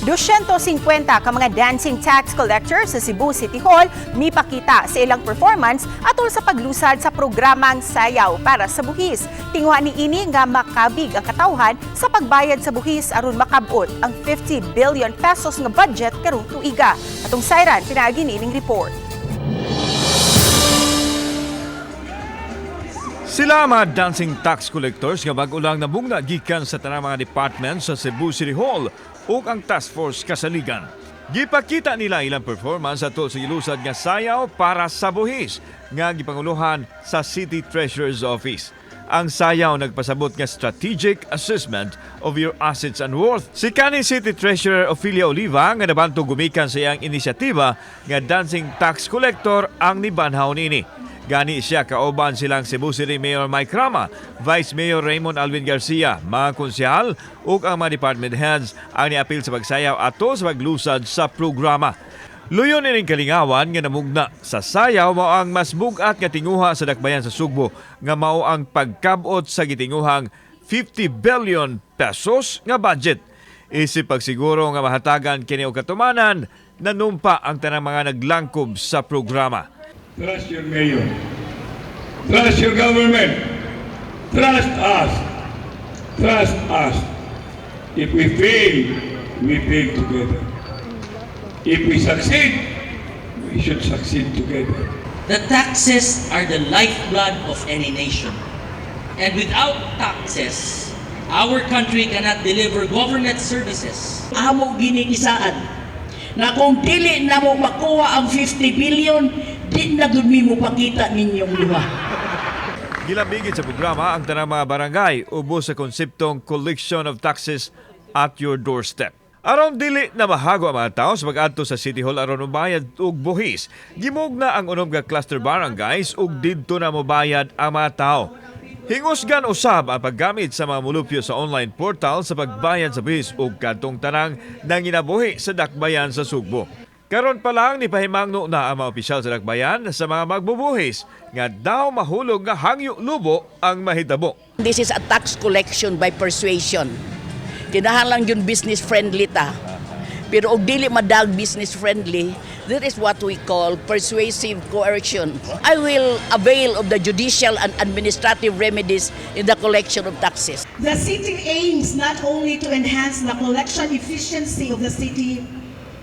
250 ka mga dancing tax collectors sa Cebu City Hall mipakita sa ilang performance atol sa paglusad sa programang Sayaw para sa Buhis. Tinguha ni ini nga makabig ang katawhan sa pagbayad sa buhis aron makabot ang 50 billion pesos nga budget karong tuiga. Atong sayran pinaagi niining report. Sila mga dancing tax collectors nga bag-o lang namugna gikan sa tanang mga department sa Cebu City Hall ug ang task force kasaligan. Gipakita nila ilang performance atol sa gilusad nga Sayaw para sa Buhis nga gipanguluhan sa City Treasurer's Office. Ang sayaw nagpasabot nga strategic assessment of your assets and worth. Si kaning City Treasurer Ophelia Oliva nga nabantog gumikan sa iyang inisyatiba nga dancing tax collector ang nibanhaw nini. Gani siya kauban silang Cebu City Mayor Mike Rama, Vice Mayor Raymond Alvin Garcia, mga konsehal ug ang mga department heads ang niapil sa pagsayaw ato sa paglusad sa programa. Luyon ining kalingawan nga namugna sa sayaw mao ang mas bug-at nga tinguha sa dakbayan sa Sugbo nga mao ang pagkabot sa gitinguhang 50 billion pesos nga budget. Isip pagsiguro nga mahatagan kini og katumanan, nanumpa ang tanang mga naglangkob sa programa. Trust your mayor. Trust your government. Trust us. Trust us. If we fail, we fail together. If we succeed, we should succeed together. The taxes are the lifeblood of any nation. And without taxes, our country cannot deliver government services. Amo ginigisaad na kung dili na mo makuha ang 50 billion, di na gud mi mo pakita ninyong duha. Gilambigit sa programa ang tanang mga barangay ubos sa konseptong collection of taxes at your doorstep. Aron dili na mahago ang mga tao sa pag-adto sa City Hall aron mobayad og buhis, gimugna ang unom ka cluster barangays ug didto na mobayad ang mga tao. Hingusgan usab ang paggamit sa mga mulupyo sa online portal sa pagbayad sa buhis ug kadtong tanang nanginabuhi sa dakbayan sa Sugbo. Karon pa lang nipahimangno na ang mga opisyal sa dakbayan sa mga magbubuhis nga daw mahulog nga hangyo lubo ang mahitabo. This is a tax collection by persuasion. Kinahanglan yung business friendly ta. Pero og dili madag business friendly, that is what we call persuasive coercion. I will avail of the judicial and administrative remedies in the collection of taxes. The city aims not only to enhance the collection efficiency of the city,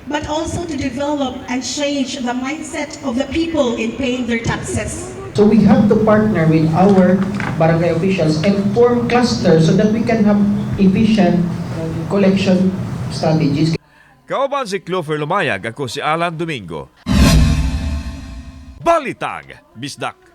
but also to develop and change the mindset of the people in paying their taxes. So we have to partner with our barangay officials and form clusters so that we can have efficient collection strategies. Kauban si Clover Lumayag, ako si Alan Domingo. Balitang Bisdak.